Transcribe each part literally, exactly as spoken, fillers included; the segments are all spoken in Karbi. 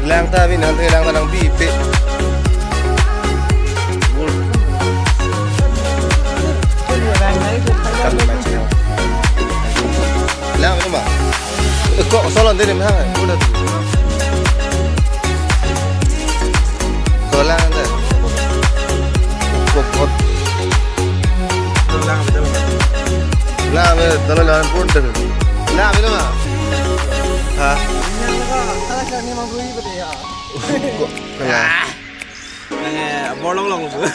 Lang ta bin, nanti lang ta lang bi pe. Lang itu mah. Kok solan dini mah? Udah tuh. Ko lang ta. Kok kok. Lang ta, dalam dalam pun tu. Lang itu mah. Ha? Kok. Lang. Nang, eh, borlong long lo.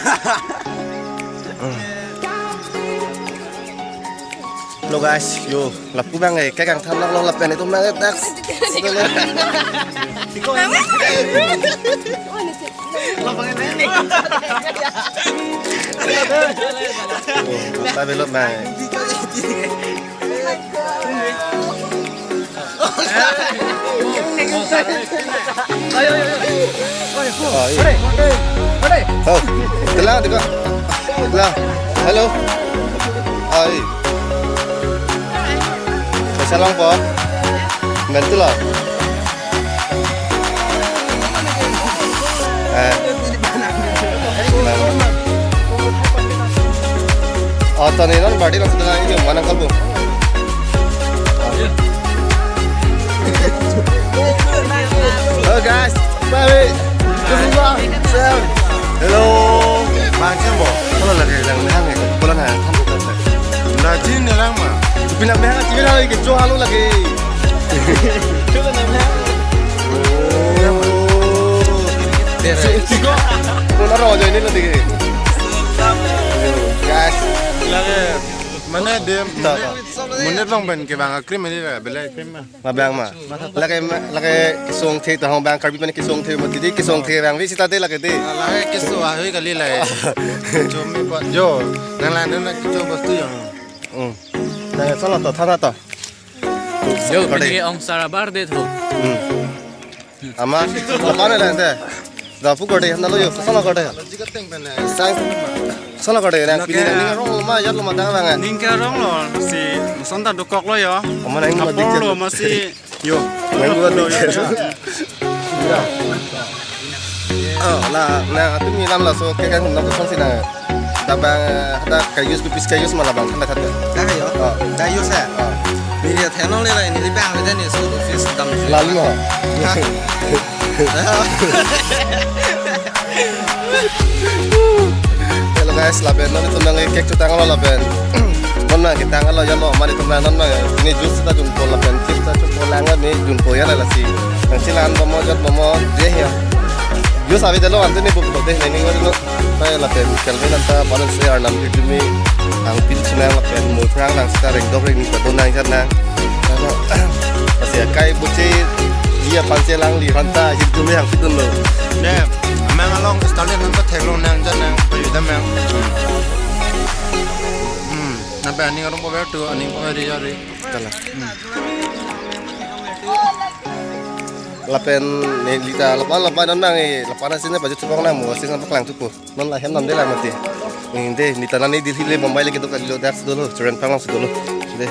Hello guys, yo, lapu bang eh, kayak kang than lo lapen itu nang eh, taks. Oh, tabi lo bang eh. Oh, iya. Telang, telang. Telang. Halo. Ai. Paisa longpo. Mentu lo. Eh. Oh, tani non badi lang sudah lagi mana kalbu. Hello guys, bye. Hello. Bang Cembo. Kalau lagi yang nang eh, kalau nang tham ko. Nah, jin ni lang ma. Pinang mehang, pinang lagi kecoh halu lagi. Oh. Siko. Kalau rojo ini lagi. Guys. Lagi mana dem? Tak, tak. Monit along pen kevang a-cream ini lah, belai cream mah. Labang ma. Lake ma, lake kesung the to hong bang Karbi pen kesung the mati di kesung the bang visi ta de lake di. Lake keso ahui kali lake. Chomi pa jo. Nang la nang kecho bostu yang. Hmm. Nang solo to thana to. Yo, kade. Pini ong sarabar de tho. Hmm. Ama, apa na lente? Dapu kade, nalo yo, sana kade. Sang, sana kade, nang pini nang ning rong ma, yat lo ma dang bang. Ning ke rong lo, si, son ta dokok lo yo. Ama nang ma apor lo, ma si, yo. Nang ma dik. Oh, la, nang atu mi lam laso, ke kan nang son si nang. Tabang, eh, ada kayus pipis kayus malah bang, kan dekat ya? Dah yo. Oh. Dah yo sa. Oh. Ni dia thenong le la ni bang le ni so office dam. Lalu ha. Hello guys, lapen non itum nang cake chutang lo lapen. Non nang ketang lo ya lo mari itum nang non nang ini juice ta junpo lapen chips ta junpo lang ni junpo ya la lasi. Nang chilan bomo jot bomo je ya. Juice abi dalo ante ni bu deh ni ni. Pai lapen Kelvin anta balance se arnam jujumi angpil chenang lapen mo phrang lang sita rengdok rengni padon nang jar nang. Pasi akai buche dia panse lang li hanta jujumi angpidun lo. Ne, amang along Stalin nang pathek long nang jar nang payuda mang. Hmm, nape aning arong paver tu aning paver ri jari. Kala. Hmm. Lapen ne lita lapan lapan non nang e lapan asin ne baju chupong nang mo asin sampai kelang chupo. Non la hem nam de la mati. Ning de, ni tanan ni Delhi le Mumbai le kedo kalilo dak dolo, Churachandpur lang dolo. De.